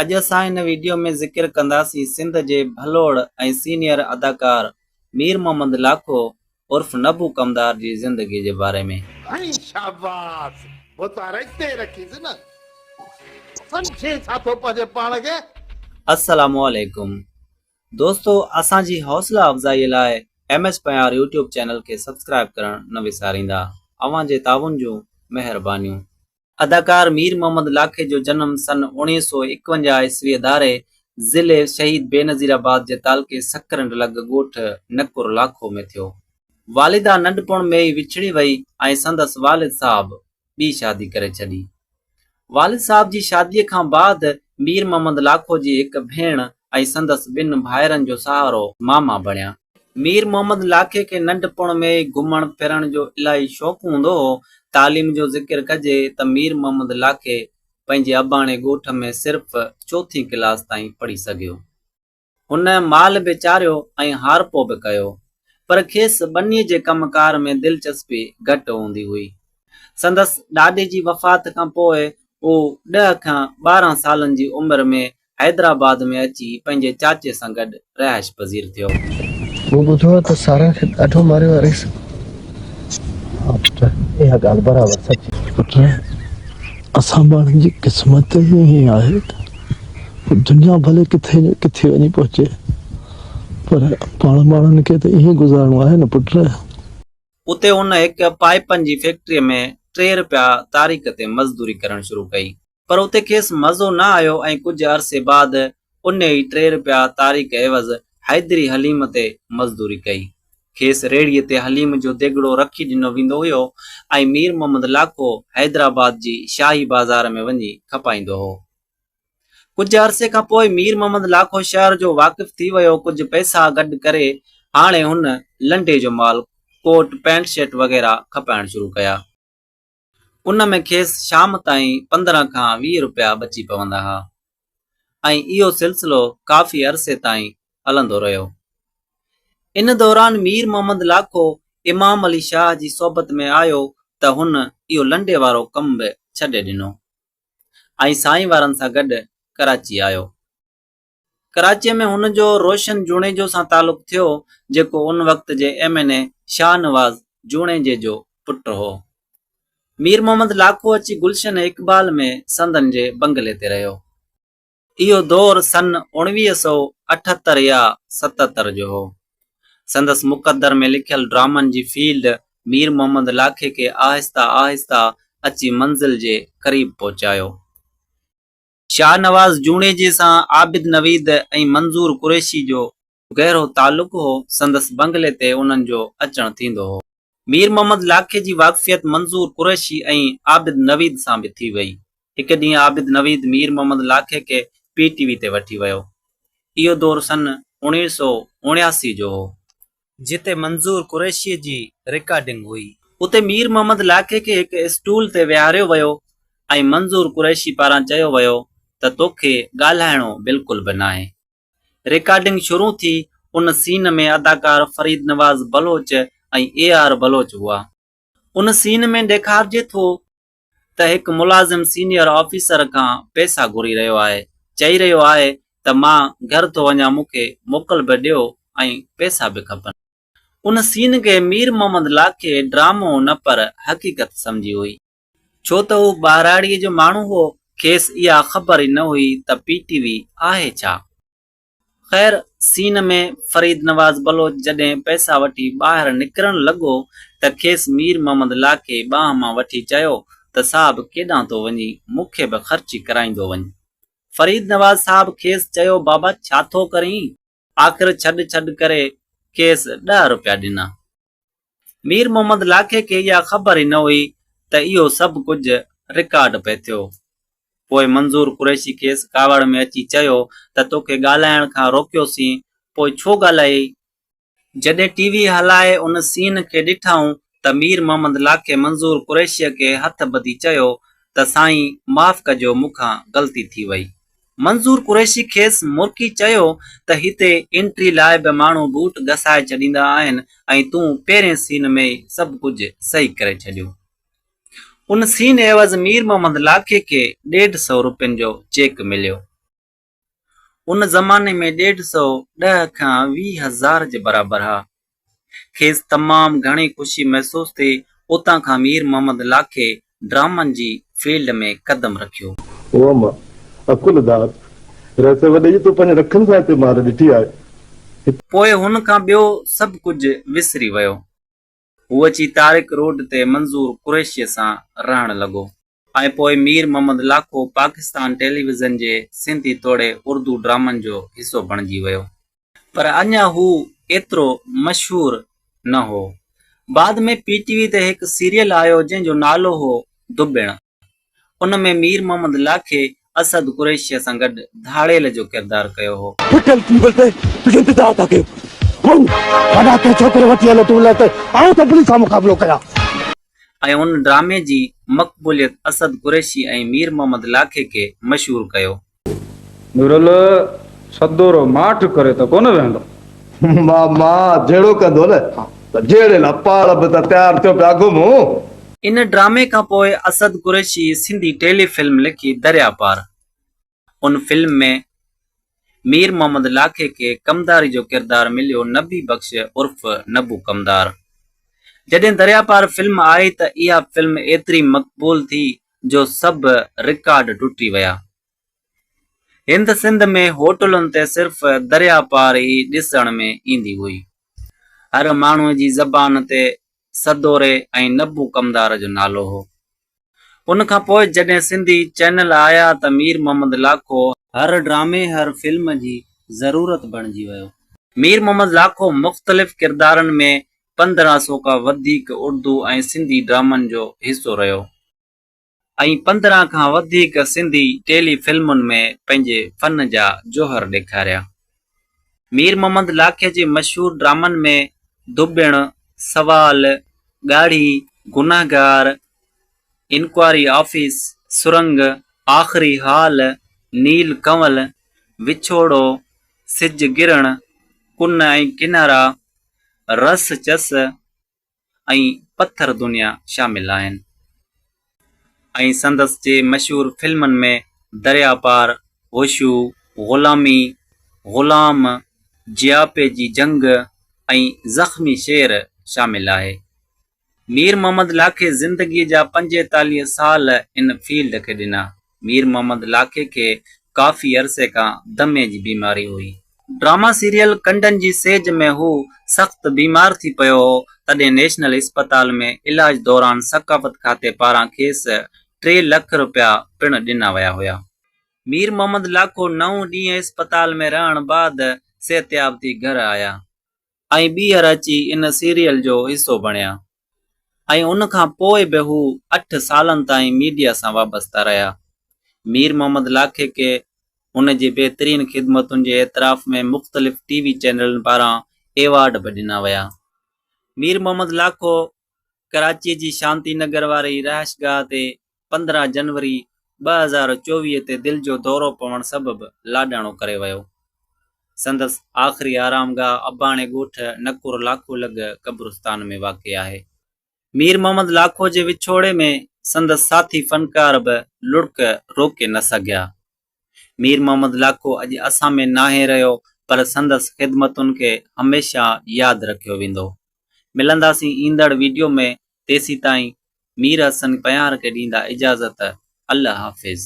اڄ اسان هن ويڊيو ۾ ذڪر ڪنداسين سنڌ جي ڀلوڙ ۽ سينيئر اداڪار مير محمد لاکو عرف نبو ڪمدار جي زندگي جي باري ۾. هائي شاباس ڀوتار اتي رکيس نه سمجهين ڇا ٿو پنهنجي پاڻ کي. السلام عليڪم دوستو اسان جي حوصلا افزائي لاء M S Payar YouTube channel کي سبسڪرائب ڪرڻ نه وساريندا اوهان جي تعاون جون مهربانيون. اداڪار مير محمد لاکي جو جنم سن 1951 عيسويء ڌاري ضلعي شهيد بينظير آباد جي تعلقي سڪرنڊ لڳ ڳوٺ نڪور لاکو ۾ ٿيو. والده ننڍپڻ ۾ ئي وڇڙي وئي ۽ سندس والد صاحب ٻي شادي ڪري ڇڏي. والد صاحب جي شاديء کان بعد مير محمد لاکو جي هڪ ڀيڻ ۽ سندس ٻن ڀائرن جو سهارو ماما بڻيا. مير محمد لاکي کي ننڍپڻ ۾ ئي گهمڻ ڦرڻ جو الاهي شوق هوندو هو. تعليم جو ذڪر ڪجي ته مير محمد لاکي پنهنجي اباڻي ڳوٺ ۾ صرف چوٿين ڪلاس تائين پڙهي سگهيو. هن مال به چاريو ۽ هارپو به ڪيو، پر کيس ٻنيء جي ڪم ڪار ۾ دلچسپي گهٽ هوندي هئي. سندس ڏاڏي جي وفات کان پوء هو ڏهه کان 12 سالن جي عمر ۾ حيدرآباد ۾ اچي پنهنجي چاچي سان گڏ رهائش پذير ٿيو. مون ٻڌو آهي ته سارنگ کي ڏاڍو ماريو آهي رئيس. ها پٽ اها ڳالهه برابر سچي. پٽ اسان ماڻهن جي قسمت ئي ائين آهي ته دنيا ڀلي ڪٿي جو ڪٿي وڃي پهچي پر پاڻ ماڻهن کي ته ائين گذارڻو آهي نه پٽ. اتي هن هڪ پائيپن جي فيڪٽريء ۾ ٽي رپيا تاريخ تي مزدوري ڪرڻ شروع ڪئي. پر اتي کيس مزو نه آيو ۽ ڪجهه عرصي بعد ان ئي ٽي رپيا تاريخ عيوض حيدري حليم تي مزدوري ڪئي. کيس ريڙهي تي حليم جو ديڳڙو رکي ڏنو ويندو هيو ۽ مير محمد لاکو حيدرآباد جي شاهي بازار ۾ وڃي کپائيندو هو. ڪجهه عرصي کان پوء مير محمد لاکو شهر جو واقف ٿي ويو. ڪجهه پئسا گڏ ڪري هاڻي هن لنڊي جو مال، ڪوٽ، پينٽ شرٽ وغيره کپائڻ شروع ڪيا. ان ۾ کيس شام تائين 15 کان 20 رپيا بچي پوندا ها ۽ اهو سلسلو ڪافي عرصي تائين هلندو رهيو. ان دوران مير محمد لاکو امام علي شاهه جي صحبت ۾ آيو ته هن اهو لنڊي وارو ڪم به ڇڏي ڏنو ۽ سائين وارن سان گڏ ڪراچي آيو. ڪراچيء ۾ هن جو روشن جوڻيجو سان تعلق ٿيو، جيڪو ان وقت جي ايم اين اي شاهنواز جوڻيجي جو پٽ هو. مير محمد لاکو اچي گلشن اقبال ۾ سندن جي بنگلي تي رهيو. اهو دور سن 1978 يا 77 جو هو. سندس مقدر ۾ لکيل ڊرامن جي فيلڊ مير محمد لاکي کي آهسته آهسته اچي منزل جي قريب پهچايو. شاهنواز جوڻيجي سان عابد نويد ۽ منظور قريشي جو گهرو تعلق هو، سندس بنگلي تي انهن جو اچڻ ٿيندو هو. مير محمد لاکي جي واقفيت منظور قريشي ۽ عابد نويد سان به ٿي وئي. هڪ ڏينهن عابد نويد مير محمد لاکي کي پي ٽي وي تي وٺي ويو. اهو دور سن 1979 جو هو. جتي منظور قريشيء جي رڪارڊنگ هئي. اتي مير محمد لاکي کي هڪ اسٽول تي ويهاريو ويو ۽ منظور قريشي پاران چيو ويو ته توکي ڳالهائڻو بلڪل به ناهي. رڪارڊنگ شروع ٿي، ان سين ۾ اداڪار فريد نواز بلوچ ۽ اي آر بلوچ هئا. ان سين ۾ ڏيکارجي ٿو ته هڪ ملازم سينيئر آفيسر کان پئسا گهري رهيو آهي، چئي رهيو آهي ته مان گهر ٿو وڃان مون کي موڪل به ڏيو ۽ پئسا به کپن. ان سين کي مير محمد لاکي ڊرامو نه پر حقيقت سمجهي هئي. ڇو ته هو ٻهراڙيء جو ماڻهو هو، کيس اها خبر ئي نه هئي ته پي ٽي وي آهي ڇا؟ خير سين ۾ فريد نواز بلوچ جڏهن پئسا وٺي ٻاهر نڪرڻ لڳو ته کيس مير محمد لاکي ٻانهن مان وٺي چيو ته صاحب ڪيڏانهن ٿو وڃين مون کي به خرچي ڪرائيندو وڃ. فريد نواز صاحب کيس چيو بابا ڇا ٿو ڪرين؟ آخر ڇڏ ڇڏ ڪري کيس ڏهه روپيا ڏنا. مير محمد لاکي کي اها خبر ئي نه هئي ته اهو سڀ ڪجهه رڪارڊ پئي ٿيو. پوء منظور قريشي کيس ڪاوڙ ۾ اچي چيو ته توکي ڳالهائڻ کان روڪيوسين پوء ڇو ڳالهايئي؟ جڏهن ٽي وي هلائي ان سين کي ڏٺائون ته مير محمد لاکي منظور قريشيء کي هٿ ٻڌي چيو ته سائين معاف ڪجو مون کان غلطي ٿي وئي. منظور قريشي کيس مرڪي چيو ته هتي انٽري لاء به ماڻهو بوٽ گسائي ڇڏيندا آهن ۽ تون پهرين سين ۾ ئي سڀ ڪجهه صحيح ڪري ڇڏيو. ان سين عيوض مير محمد لاکي کي ڏيڍ سئو روپين جو چيڪ مليو. ان زماني ۾ ڏيڍ سئو ڏهه کان 20 هزار جي برابر ها. کيس تمام گهڻي خوشي محسوس ٿي. اتان کان مير محمد لاکي ڊرامن جي فيلڊ ۾ قدم رکيو. او اما، عقل ڌار، رهسي وڏي جي تو پنهنجي رکن سان هتي مار ڏٺي آهي. پوء هن کان ٻيو سڀ ڪجهه وسري ويو. هو اچي طارق روڊ تي منظور قريشيء سان رهڻ لڳو. ۽ پوء مير محمد لاکو پاڪستان ٽيليويزن جي سنڌي توڙي اردو ڊرامن جو حصو بڻجي ويو. پر اڃا هو ايترو مشهور نه هو. بعد ۾ پي ٽي وي تي هڪ سيريل آيو جنهن جو نالو هو دٻڻ. ان ۾ مير محمد لاکي اسد قريشيء سان گڏ ڌاڙيل جو ڪردار ڪيو هو. ڦٽل ٽيبل تي تنهنجو انتظار ٿا ڪيون. وڃ هيڏانهن ڪنهن ڇوڪري وٺي هلو تون نه ته آئون ٿو پوليس سان مقابلو ڪيان. ۽ ان ڊرامي جي مقبوليت اسد قريشي ۽ مير محمد لاکي کي مشهور ڪيو. نورل، سدورو ماٺ ڪري ته ڪونه ويهندو. ماما، جهيڙو ڪندو نه ته جهيڙي لاء پاڻ به ته تيار ٿيو پيا گهمون. ان ڊرامي کان پوء اسد قريشي سنڌي ٽيلي فلم لکي دريا پار. ان فلم ۾ مير محمد لاکي کي ڪمداري جو ڪردار مليو نبي بخش عرف نبو ڪمدار. جڏهن دريا پار فلم آئي ته اها فلم ايتري مقبول ٿي جو سڀ رڪارڊ ٽٽي ويا. هند سنڌ ۾ هوٽلن تي صرف دريا پار ئي ڏسڻ ۾ ايندي هئي. هر ماڻهوء جي زبان تي سدوري ۽ نبو ڪمدار جو نالو هو. ان کان پوء جڏهن سنڌي چينل آيا ته مير محمد لاکو هر ڊرامي هر فلم جي ضرورت بڻجي ويو. مير محمد لاکو مختلف ڪردارن ۾ 15 سو کان وڌيڪ اردو ۽ سنڌي ڊرامن جو حصو رهيو. ۽ 15 کان وڌيڪ سنڌي ٽيلي فلمن ۾ پنهنجي فن جا جوهر ڏيکاريا. مير محمد لاکي جي مشهور ڊرامن ۾ ڌوٻڻ، سوال، ڳاڙهي، گنهگار، انڪوائري آفيس، سرنگ، آخري حال، نيل ڪنول، وڇوڙو، سج گرهڻ، ڪن ۽ ڪنارا، رس چس، ۽ پٿر دنيا شامل آهن ۽ سندس جي مشهور فلمن ۾ دريا پار، هوشو، غلامي، غلام، جياپي جي جنگ ۽ زخمي شير شامل آهي. مير محمد لاکي زندگي جا 45 سال ان فيلڊ کي ڏنا. مير محمد لاکي کي ڪافي عرصي کان دمي جي بيماري هئي. ڊراما سيريل ڪنڊن جي سيج ۾ هو سخت بيمار ٿي پيو هو، تڏهن نيشنل اسپتال ۾ علاج دوران ثقافت کاتي پاران کيس 3 لک رپيا پڻ ڏنا ويا هيا. مير محمد لاکو نو ڏينهن اسپتال ۾ رهڻ بعد صحتياب ٿي گهر آيا. ۽ ٻيهر اچي ان سيريل جو حصو بڻيا ۽ ان کان پوء به هو اٺ سالن تائين ميڊيا سان وابسته رهيا. مير محمد لاکي کي هن جي بهترين خدمتن جي اعتراف ۾ مختلف ٽي وي چينلن پاران ايوارڊ به ڏنا ويا. مير محمد لاکو ڪراچي جي شانتي نگر واري رهائشگاهه تي 15 جنوري 2024 تي دل جو دورو پوڻ سبب لاڏاڻو ڪري ويو. سندس آخري آرامگاهه اباڻي ڳوٺ نڪور لاکو لڳ قبرستان ۾ واقع آهي. مير محمد لاکو جي وڇوڙي ۾ سندس ساٿي فنڪار به لڙڪ روڪي نه سگهيا. مير محمد لاکو اڄ اسان ۾ ناهي رهيو پر سندس خدمتن کي هميشه ياد رکيو ويندو. ملنداسين ايندڙ ويڊيو ۾ تيسيتائين مير حسن پنهيار کي ڏيندا اجازت الله حافظ.